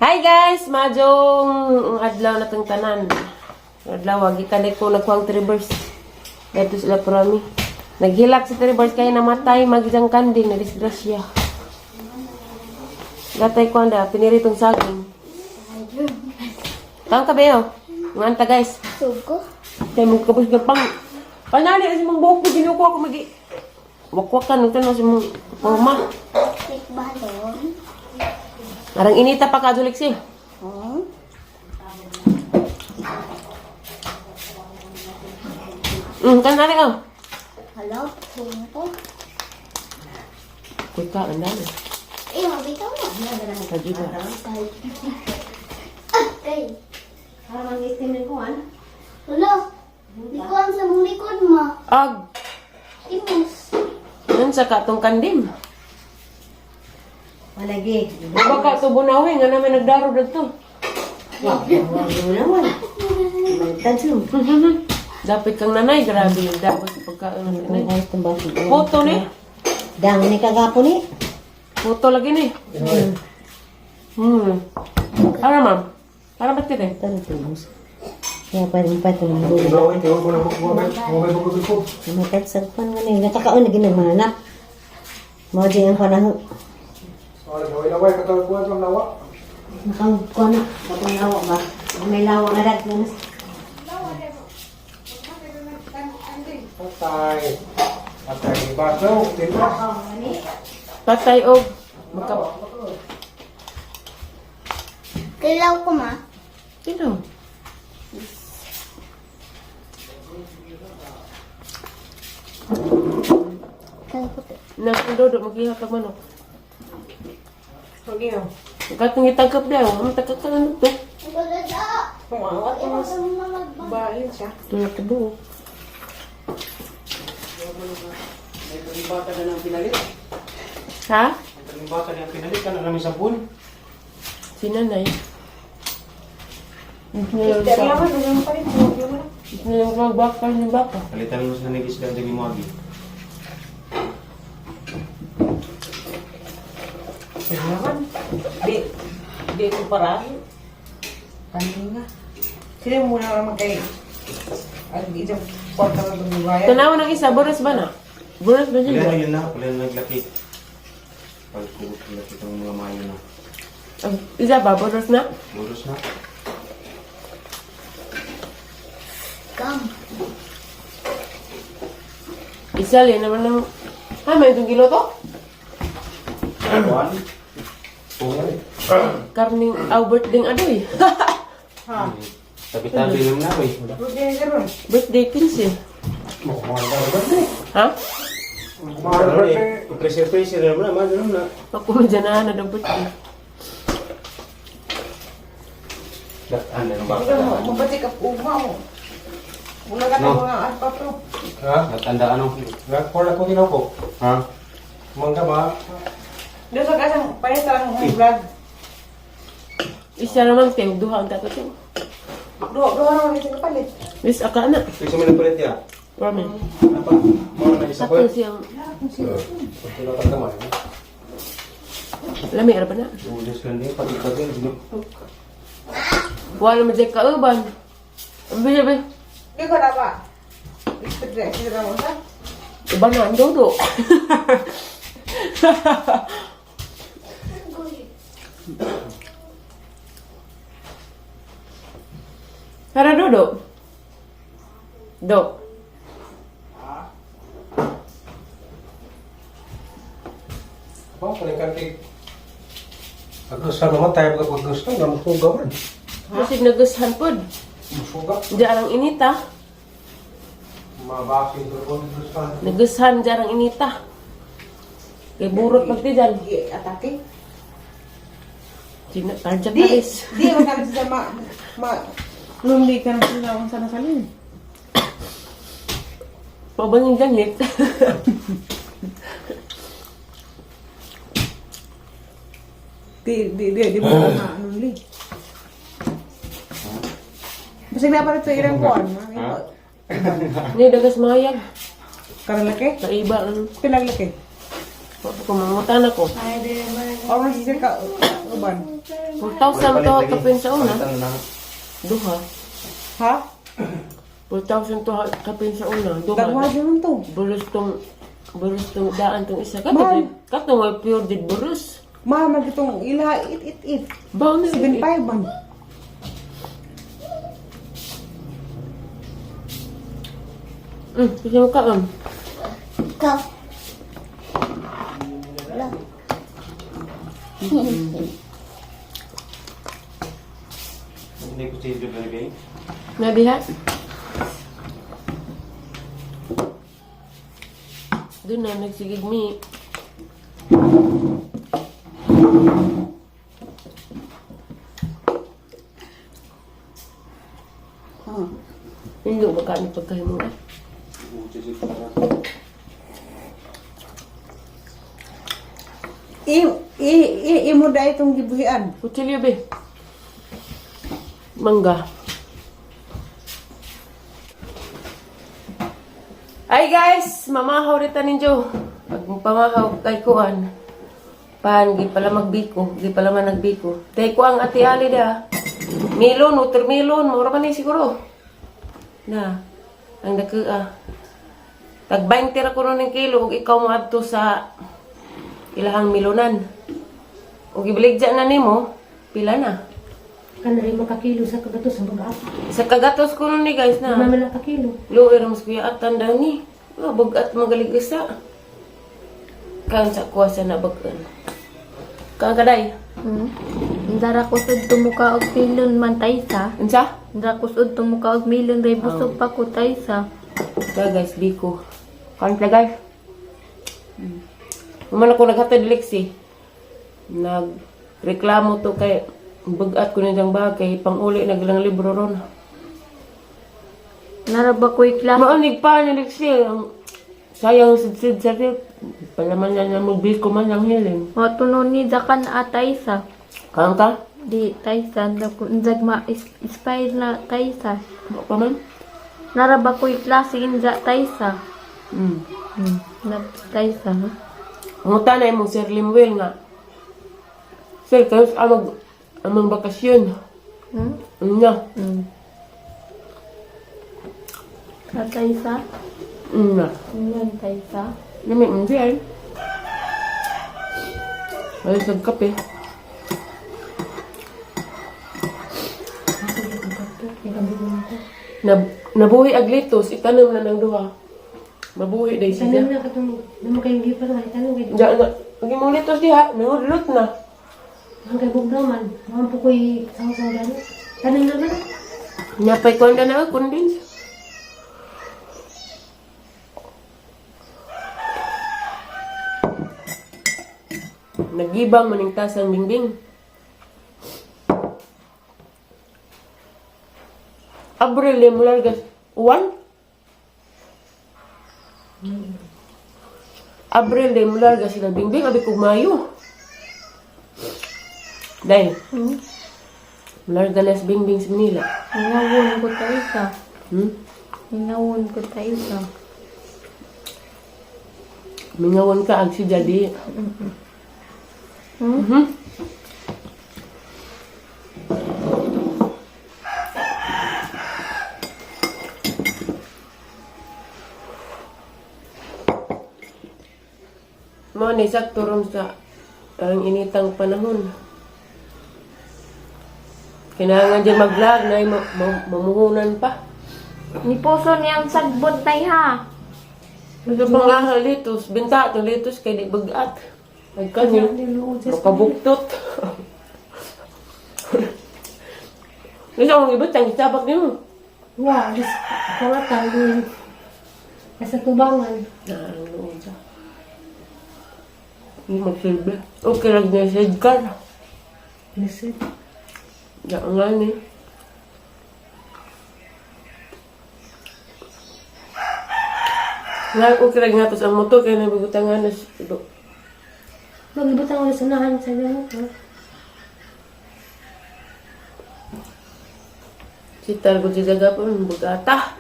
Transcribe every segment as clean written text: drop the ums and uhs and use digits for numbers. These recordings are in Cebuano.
Hi guys! Majong adlaw na tong tanan. Adlaw, gikan ko nagkuang tribers. Dito sila prami. Naghilak sa tribers kay namatay magisang kanding na disgrasya. Gatay ko anda piniritong saging. Tang ka beyo. Nganta guys. Sugo. Kay mo kabus ka pang panali sa mong buhok ko ginuko ako magi. Wakwakan ito na sa mong forma. Tik balon. Arang inita pa ka si. Hmm? Kan ari oh. Hello, ko. Kuy ka ang dami. Eh, mabitaw na. Kajuga. Okay. Para mang-steam ng kuwan. Hello. Likuan sa mong likod mo. Ag, Imus. nun sa katong kandim. Walagi. Baka to bunawi nga namin nagdaro dito. Wag naman. Baliktad siya. Dapat kang nanay, grabe yung dapat sa pagkain ng nanay. Ayos itong baso. Photo ni. Dang ni kagapon ni. Photo lagi ni. Para ma'am. Para ba't kita? Ito na tubos. Kaya pa rin pa itong gulo. Namatay sa pan nga ni. Nakakaon na ginang mga anak. Mao di ang panahon. Nakakuha na. Katong lawa ba? May lawa nga dag. Patay. Patay. Baso, diba? Patay og maka Kilaw ko ma. Sino? Kaya ko to. Nang dodo maghihaw tag manok. Katong itagkap daw, ang tagak ka ano to? Balada. Imus ang mga Bahin siya. Ito na tubo. May bata na ng pinalit. Ha? May bata na ng pinalit. Ano namin sabon? Si nanay. Kaya man, ano pa rin. Ito na lang magbaka ng baka. Palitan mo sa nagis lang dyan mo agi. Naman. Di, di ko para. Kaninga. Sila muna naman kay... Ang isang kwarta na itong Tanawa ng isa, boros ba na? Boros ba Wala na siya? yun na. Wala na naglaki. Pagkugot na itong mga mayo na. Ang isa ba, boros na? Boros na. Gum. Isa lang naman ng... Ah, may itong kilo to? One. Two. Karning Albert ding adoy. Ha? Tabi-tabi naman na eh. Birthday 15. Ha? Pressure-pressure naman na. Mahal naman na. Ako dyan na na daw birthday. Ano ng baka? Mabatik ang ugma mo. Wala ka No. mga alpa to. Ha? Natanda ano? Nagporla ko ginaw ko. Ha? Mangga ba? Doon sa kasang palit lang ang vlog. Isa naman, tayo duha ang tato to. Duha, duha naman isang kapalit. Miss, aka na. Isa mo nagpalit ya? Ramen. Ano pa? Mao na isa ko. Sakto siyang... Pagkila ka kamay. Lami, ara pa na. Ulos lang din. Pati-pati. Wala naman dyan kauban. Ang bilis, bilis. Di ko na ba? Expect na mo sa? Iba na ang dodo. Tara, Dodo. Do. Ba, palikan kay... Paggusto naman tayo paggusto, nga musuga man. Masig nagustuhan pod. Musuga. Diyan ang inita. Mabaki sa gusto. Nagustuhan diyan ang inita. Kay burot pagti dyan. Di, atake. Sino? Tarjak Di, na guys. di, magkano sila ma... Ma... Lumli ka na sila kung sana salin. Pabang yung ganit. Di, di, di, di mo na anong li. Basta na pa ito irang kuan. Ha? Ni dagas mayag. Karang laki? Naiba ang Pilang laki? Wa pa ko mangutan ako. Oras siya ka uban. 4,000 to kapin sa una. Palitan na. Duha. Ha? 4,000 to kapin sa una. Duha. Dagwa siya man to. Bulos tong daan tong isa. Kato, Mahal. kato may pure did bulos. Mahal man itong ilaha it it it. Baon na 7.5 man. Kasi mo ka . Ikaw. Wala. Hindi ko siya bibigay. Nadiha. Doon na, nagsigig mi. Hindi ba ka pagkain mo? I i i imo da itong gibuhian. Kutsilyo be. Mangga. Ay guys, mamahaw rita ninyo. Pag pamahaw kay kuan. Pan, gi pala magbiko, gi pala man nagbiko. Tay ko ang ati Ali da. Melon, watermelon, mura man ni siguro. Na, ang dako ah. Tag 20 ra kuno ning kilo ug ikaw moadto sa ilahang melonan. Ug ibaligya na nimo, pila na. Kana rin makakilo sa kagatos sa bagat. Sa kagatos kuno ni guys na. Mama na kakilo. Luoy ra mas kuya at tanda ni. Ah, bagat magalig isa. Kan sa kuha sa nabagan. Kan kaday. Dara ko sud tumuka og milon man taysa. Unsa? Dara ko sud tumuka og milon ray busog pa ko taysa. Kaya guys, biko. Kan pala guys. Naman ako naghatid Lexi. Nagreklamo to kay bagat ko nitang bagay pang-uli naglang libro ron. Nara ba ko'y klase? Maanig pa ni Lexi. Ang sayang sidsid sa rip. Palaman na na magbiko man ang hiling. O tunon ni dakan ataysa. Kan ka? Di taysa ndag ma inspire na taysa. Wa pa man? Nara ba ko'y klase inza taysa? Na taysa. Ha? Ang na imong Sir Limuel nga. Sir, kayo sa amag amang bakasyon. Hmm? Ano na? Sa taysa? Ano na? Ingan taysa. Nami, hindi ay. Ay, sa kape. Nabuhi ag litos, itanom na ng duha. Mabuhi day Tanom siya. na katong namo kay gipa na tanom kay Diya na, pag imong litos diha, nangudlot na. ang kay bugnaw man. Mga po ko'y saw-saw gani. Tanom na man. Napay kuan na condense. Nagibang maning tasang bingbing. Abril eh, mula gas. Uwan? Abril eh, mula gas sila bingbing. Abi kog Mayo. Dahil, mula gas bingbing sa Manila. Ingawon ko taysa. Hmm? Ingawon ko taysa. Mingawan ka ag si Jadi. Mhm. Mao ni sakto ron sa ang initang panahon. Kailangan dyan mag-vlog na mamuhunan pa. Ni puso niyang sagbot tay ha. Ito pang nga litos, binta itong litos kay di bagat. Nagkanyo. Makabuktot. Gusto akong ibutang, itabak niyo. Wow, dis pangatan din. Nasa tubangan. Naroon siya. Hindi magsilbi. Okay lang niya si Edgar. Lisod. Diyan nga ni. Nga, okay lang nga ang motor kaya nabibutangan na Magbutang ulit sa unahan sa gano'n. Ha? Si Targo si Jaga pa, bugata.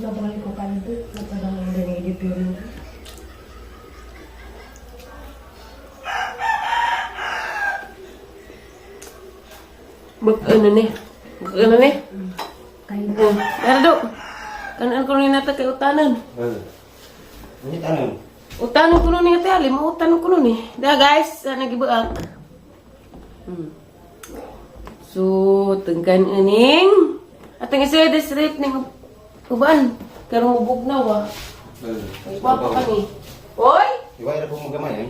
Nabalik ko ka nito. Bak ano ni? Bak ano ni? Kayo. Oh, Tara do. Kanan ko ni nata kay utanan. Ini tanong. Utanon ko nun ni ate Ali, mo utanon ko nun eh. Da guys, sa nagibuak. So, tengkan ining. Atang isa des rate ning uban. Karon mubugnaw ah. Ay, Guwapo kami. Oy! Iway ra po mo gamay eh.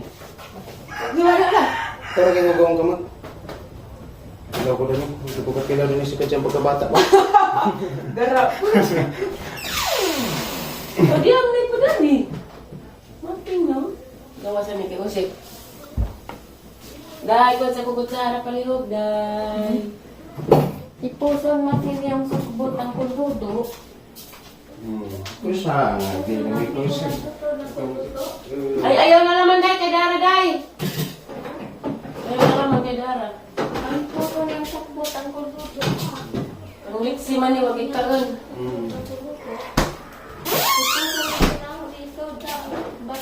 Di wala lah. Tara kay mo gawang kamot. Ilaw ko dani, hindi ko kapilaw dani sa kadyang pagkabata ko. Gara. O di ang may padani. Mating no. Gawa sa ni kay Usik. Dai ko sa kukutsara palihog dai. Ipuson matin yung sukbot ang kuludo. Kusa, di lang ito. Ay ayaw na naman dai kay Dara dai. Ayaw na naman kay Dara. Ang puso ng sukbot ang kuludo. Ang liksi man ni wag ikaon.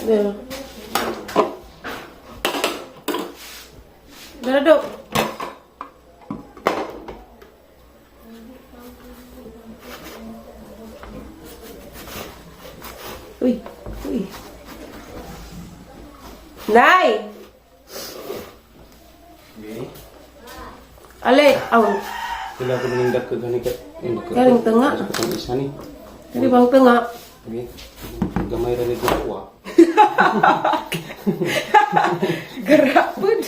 Dara. Dara do. Uy, uy. Nay! Okay. Ale, aw. Ilaw ko dani dak gani ka. Karing tunga. Sa isa ni. Kani bang tunga? Okay. Gamay ra ni ko ah. Gara pud.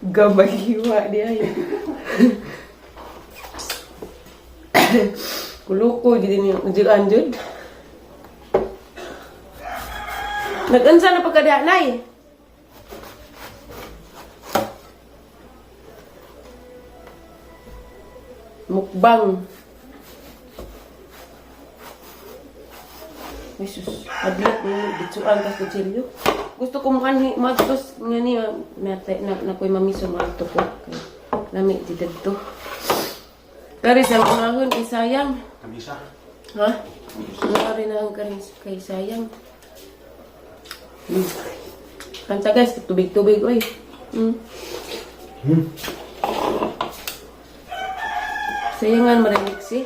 Gamay hiwa dia ay. Kuluko gid ni ujian jud. Nag-unsa na pagkada nay? Mukbang. Jesus, adlok ni bitsuan tas kutsilyo. Gusto ko mukan magtos nga ni nate na na koy mamiso maadto ko. Kay Lami di dagto. Kari sa unahon kay sayang. Kamisa. Ha? Nari na ang karin kay sayang. Kanta guys, tubig-tubig oy. Sayangan marinig si.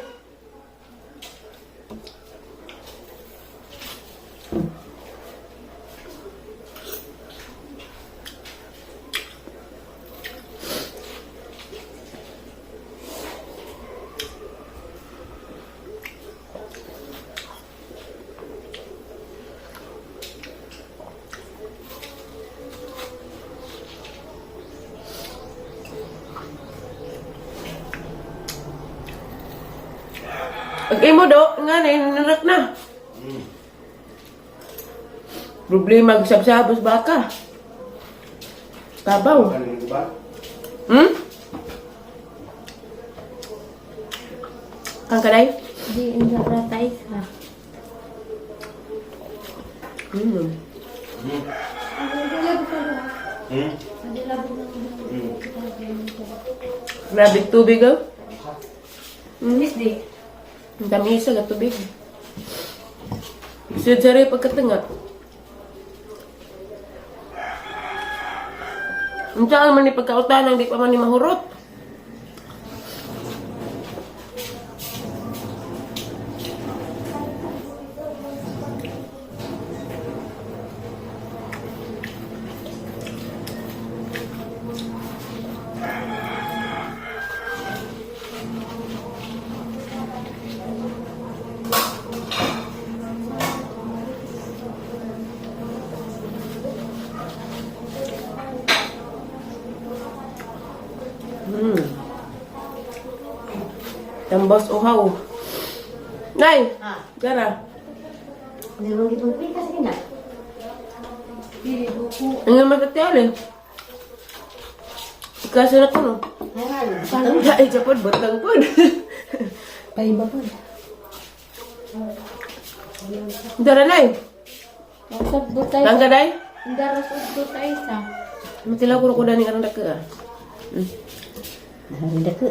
Pag imo do, nga na, nanak na. Problema, sabsabos baka. Tabaw. Ano ni ba? Kang kaday? Di inda ra taysa. Grabe tubig oh. Miss di. Ang dami isa ga tubig. Sud sa pagkatinga. Unsa man ni pagkautanang di pa man ni mahurot. Tambos uhaw. Nay, Ah. gara. Dalawang gipong pikas na. Ang naman sa tiyali. Ikaso na ko no. Ay, Ang dahil siya pod, butang pod. Paiba po. Dara nay. Sukbot taysa. Tangga day. Inda ra sukbot taysa. Matilaw ko ko dani aron dagko ah. Ang dako.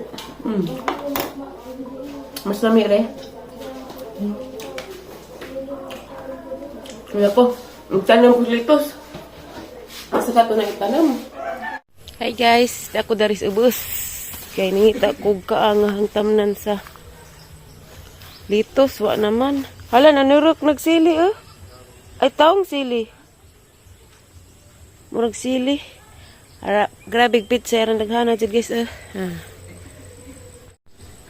Mas lami re. Kaya ko, magtanong ko litos. sa kato na itanom. Hi guys, ako daris ubos. Kay nangita kog kaangahang tamnan sa litos, wa naman. Hala, nanurok nagsili oh. Ay, taong sili. Murag sili. Ara, grabe pizza aran daghana jud guys ah.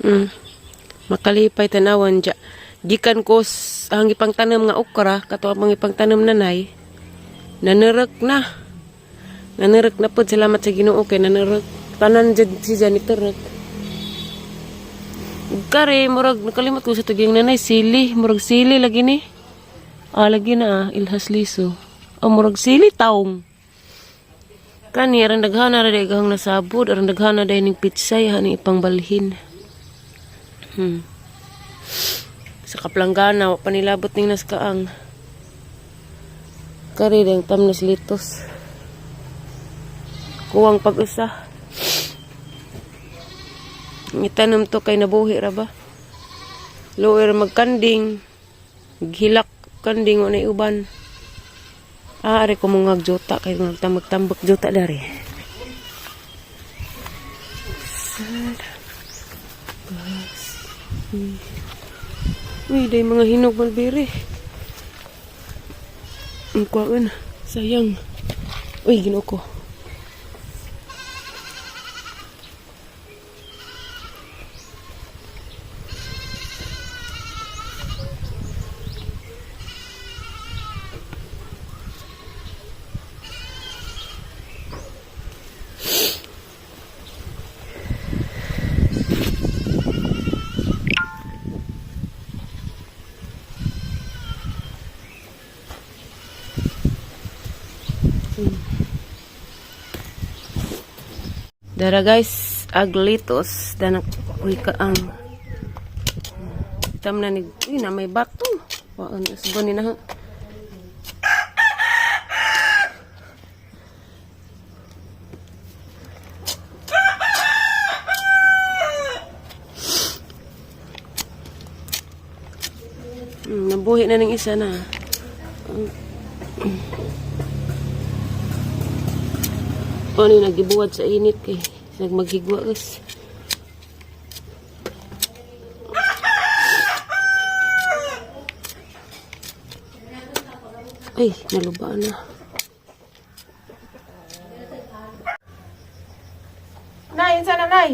Ah. Makalipay tanawan dya. Gikan ko ang ipang tanom nga okra, kato ang ipang tanom nanay. Nanurok na. Nanurok na pod, salamat sa Ginoo kay nanurok. Tanan jud si janitor. Ug kare murag nakalimot ko sa tuging nanay sili, murag sili lagi ni. Ah, lagi na ah, ilhas liso. Ah, murag sili taong. Kani aran daghana ra day gahang nasabod, aran daghana day ning pitsay hani ipangbalhin. Sa kaplanggana wa pa nilabot ning naskaang. Kari dang tamnas litos. Kuwang pag-usa. Itanom to kay nabuhi ra ba? Luoy ra magkanding. Gilak kanding wa nay uban. Ah, ari ko mong jota kay magtambak-tambak jota dari. Uy, day mga hinog malbere. Ang kuwaon. Sayang. Uy, ginoo ko. Dara guys, aglitos danak uy kaang. Tam na ni uy na may bato. Waan usbon ni na. Nabuhi na ng isa na. Ano yung nagibuwad sa init kay nagmaghigwa guys. Ay, naluba na. Nay, insa na nay?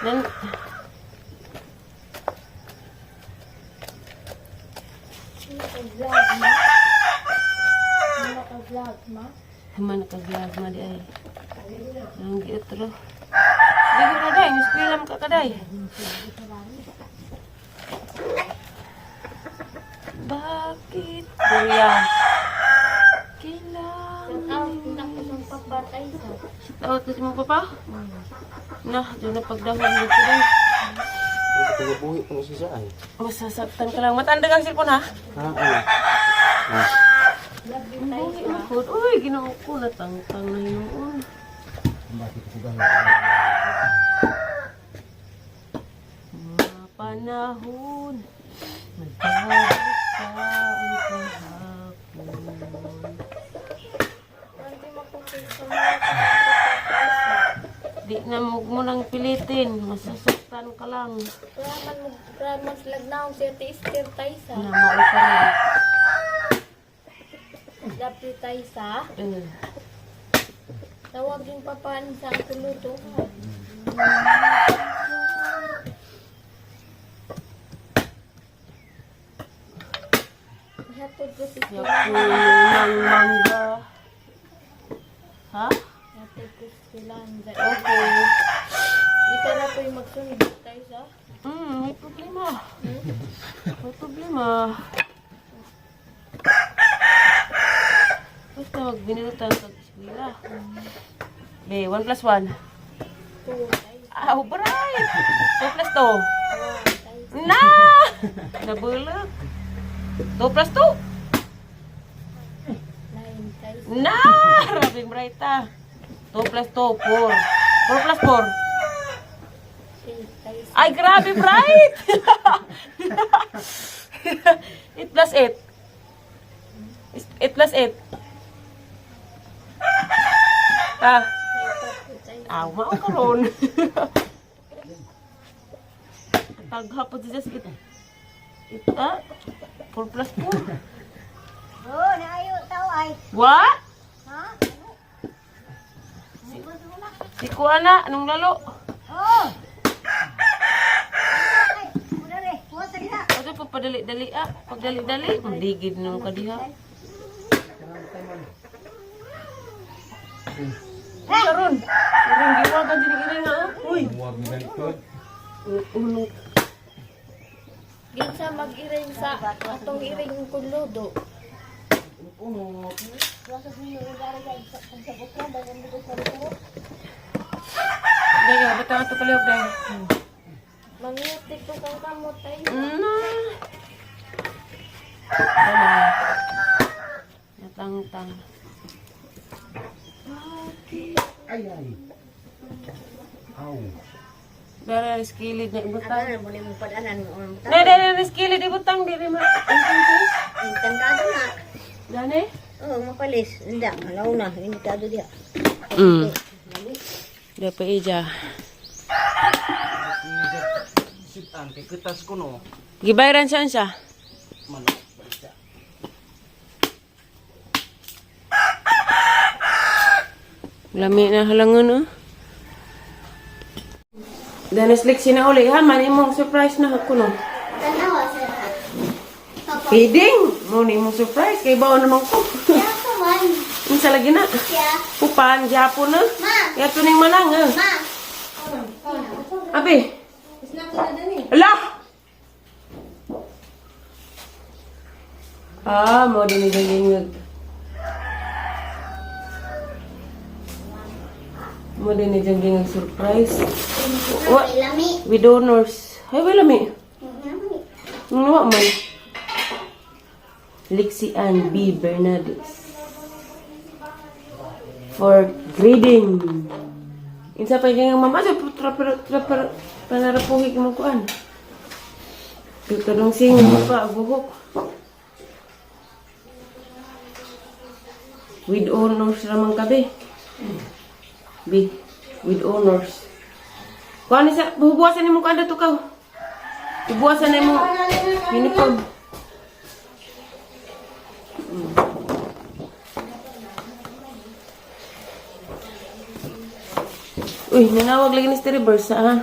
Nan Naka-vlog ma. Human naka-vlog ma di ay. Ang giutro. Di ko kaday, miskwilam ka kaday. Bakit kuya? Kailangan. Out na ko sa papa Taysa. Tawag ko si mong papa? Na, doon na pagdahon dito day. Buhi ko na siya ay. Masasaktan ka lang. Matanda kang cellphone ha? Ha? Ano? Ah. Love you Buhi Taysa. na po. Uy, ginoo ko. Natangtang na hinuon. Mga panahon, magbabalik pa ang kahapon. Nanti makukuha sa mga papa Taysa. Di na mo mo nang pilitin, masasaktan ka lang. Raman mo raman sila naong si Ate Esther Taysa. Na mao ka rin. Love you Taysa. Eh, Tawag yung papaan sa tuluto. Hatod ko si Yaku ng mangga. Ha? Hatod ko si Lanza. Okay. Ikaw na po yung magsunod Taysa. May problema. May problema. Basta magbinutan sa eskwela. Be, 1 plus 1. 2 Taysa. Ah, bright! 2 plus 2. 1 Taysa. Na! Nabulok. 2 plus 2. 9 Taysa. Na! Rabing bright ah. 2 plus 2, 4. 4 plus 4. 8 Taysa. Ay, grabe, bright! 8 plus 8. 8 plus plus 8. Ah. Aw, mao karon. Taghapon si Jess. It, it, ah? 4 plus 4. Oh, naayo tao ay. What? Ha? Si Kuana, anong lalo? Oh. Ay, muna re. Kuha sa diha. Ano pa padali-dali ah? Pagdali-dali, maligid nung kadiha. Uy, karon. Karon giwagan din ina nga. Oh. Uy. Huwag na likod. Unot. Ginsa mag-iring sa atong iring kuludo. Daya, bata ato palihog dai. Mangyutik ko kang kamot tay. Na. Wala. Natang-tang. Ay, ay. Aw. Dara skilid na ibutang. Ano mo mo padanan mo. Na dara skilid ibutang diri ma. Intan ka na. Dane? Oh, mapalis. Hindi, alaw na. Hindi ka diha. Dapat ija. Sitan kay kitas ko no. Gibayran siya siya. Manok. Balita. Lami na halangon oh. Danas leksi na uli ha, man imong surprise na ako no. Tanawa sa Papa. Kidding! Mo ni imong surprise kay baon naman ko. Siya ka man. Unsa lagi na? Siya. Upan gyapon na. Ma. Yato ning manang eh. Ma. Abi. Ala! Ah, mo din ni gingag. Mo din ni gingag surprise. Wa May lami. with donors. Ay, wala mi. Lami. Ano man? Lixian B. Bernardes. For grading. Insa pa yung mama sa putra pero tra pero panarapuhi mo kuan. Dito dong sing mo pa buhok. With honors ramang kabe. B. With honors. Kuan ni sa bubuwasan nimo kuan dato kaw. Ibuwasan nimo uniform. Uy, nanawag lagi ni Mr. Reverse, ah.